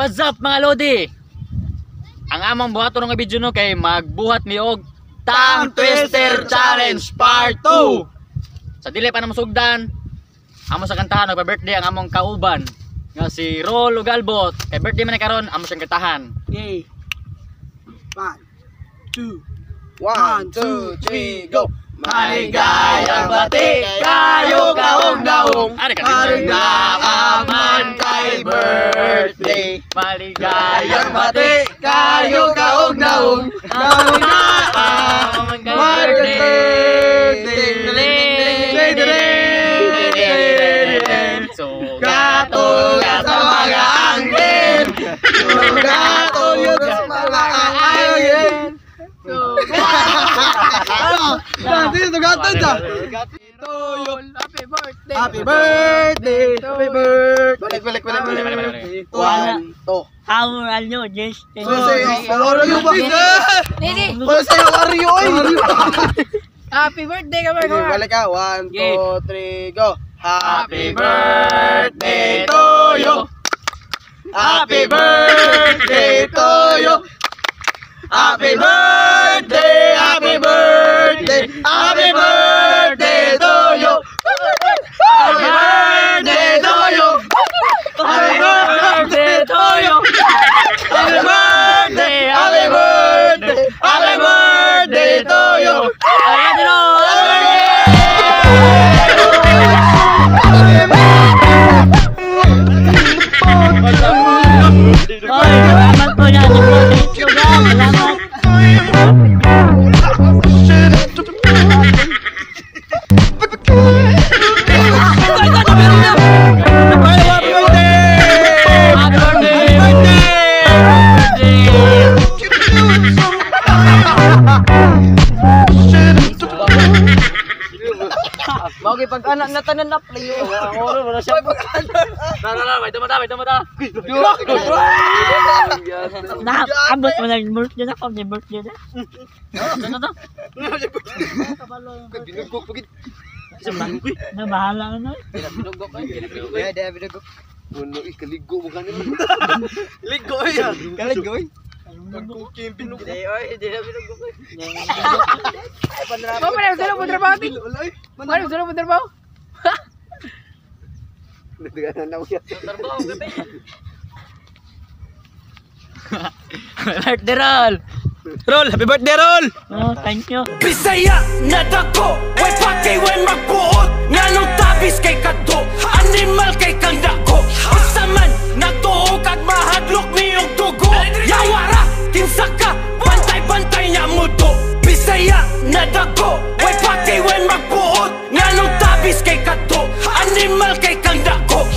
What's up, mga lodi? Ang among buhaton nga video, no, kay magbuhat mi og Tongue Twister Challenge Part 2. Sa dili pa na musugdan, amo sa kantahan, nagpa-birthday ang among kauban nga si Rol Ugalbot. Kay birthday man ni karon, amo siyang kantahan. Okay. One, two, 1, 2, 3, go! Maligayang bati, kayo kaog naong. Ari ka. Naaman kay birthday. Maligayang Gayang bati, kayo kaog naong. Naong naaman kay birthday. So, Gatol sa mga anghel. Gatol sa mga anghel. Dito gatol ta. Happy birthday! Happy birthday! Happy birthday! Balik, balik, balik, Balik, balik, balik. Balik. One, two. How are you? This So, say, how are you ba? Nini! Wala sa'yo, how are you, oy? Happy birthday ka. Sige, balik ka. One, two, three, go. Happy birthday to you. Happy birthday to you. Happy birthday, happy birthday, happy birthday to you. Happy birthday to you. Happy birthday to you. Happy birthday, happy birthday, happy birthday to you. Ayan, Rol! Oy, salamat po na. Thank you, guys. Salamat. Happy birthday! Happy birthday! Bagay pag anak na tanan na play. Wala siya. Na, na, na, may tumata, may tumata. Na, abot mo na yung birthday na ko. May birthday na. Ano to? Na, bahala ka na. Puno, eh, kaligo mo kanila. Ligo eh. Kaligo eh. Oh, pala sila po trabaho din. Wala sila po trabaho. Trabaho, gabi. Happy birthday, Rol! Roll, happy birthday, Roll! Oh, thank you. Bisaya na dako, way pakay way magbuot. Nganong tabis kay kadto, animal kay kang dako. Unsa man nagtuo kag mahadlok niyong dugo. Yawara, kinsa ka, bantay-bantay niya mo do. Bisaya na dako, way pakay way magbuot. Nganong tabis kay kadto, animal kay kang dako.